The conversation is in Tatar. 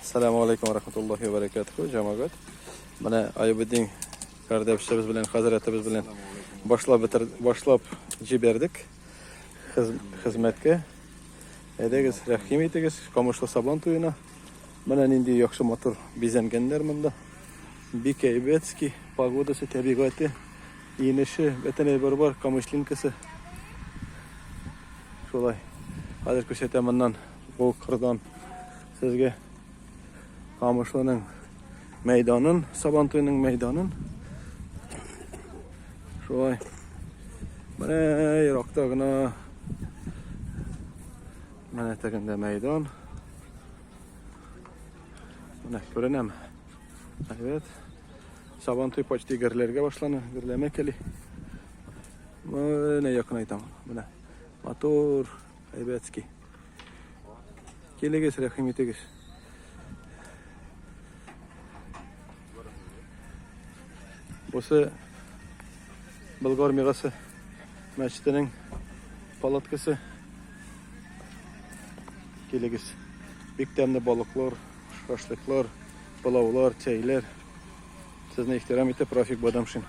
Ассаламу алейкум ва рахматуллахи ва баракатуху, җәмәгать. Менә Аюбетдин кардәшебез белән, хәзрәтебез белән башлап бетер, башлап җибәрдек хезмәткә. Әйдәгез, рәхим итегез Камышлы Сабан туена. Менә нинди яхшы матур бизәнгәннәр монда. Бик әйбәтский погодасы, табигате, инеше, бөтен әйбер бар, камышлинкасы. Шулай. Хәзер күрсәтәм моннан, бу кырдан сезгә Камышлының мәйданын, Сабан туеның мәйданын. Шулай. Менә еракта гына менә тегендә мәйдан. Менә күренәме? Әйбәт. Сабан туй почти герләргә башлана, герләмә кели. Менә якынайтам. Менә матур, әйбәтский. Килегез, рәхим итегез. Бусы Болгар мирасы мәчетенең палаткасы. Килегез. Бик тәмле балыклар, шашлыклар, пылаулар, чәйләр. Сезне ихтирам итеп Рафик Бадамшин.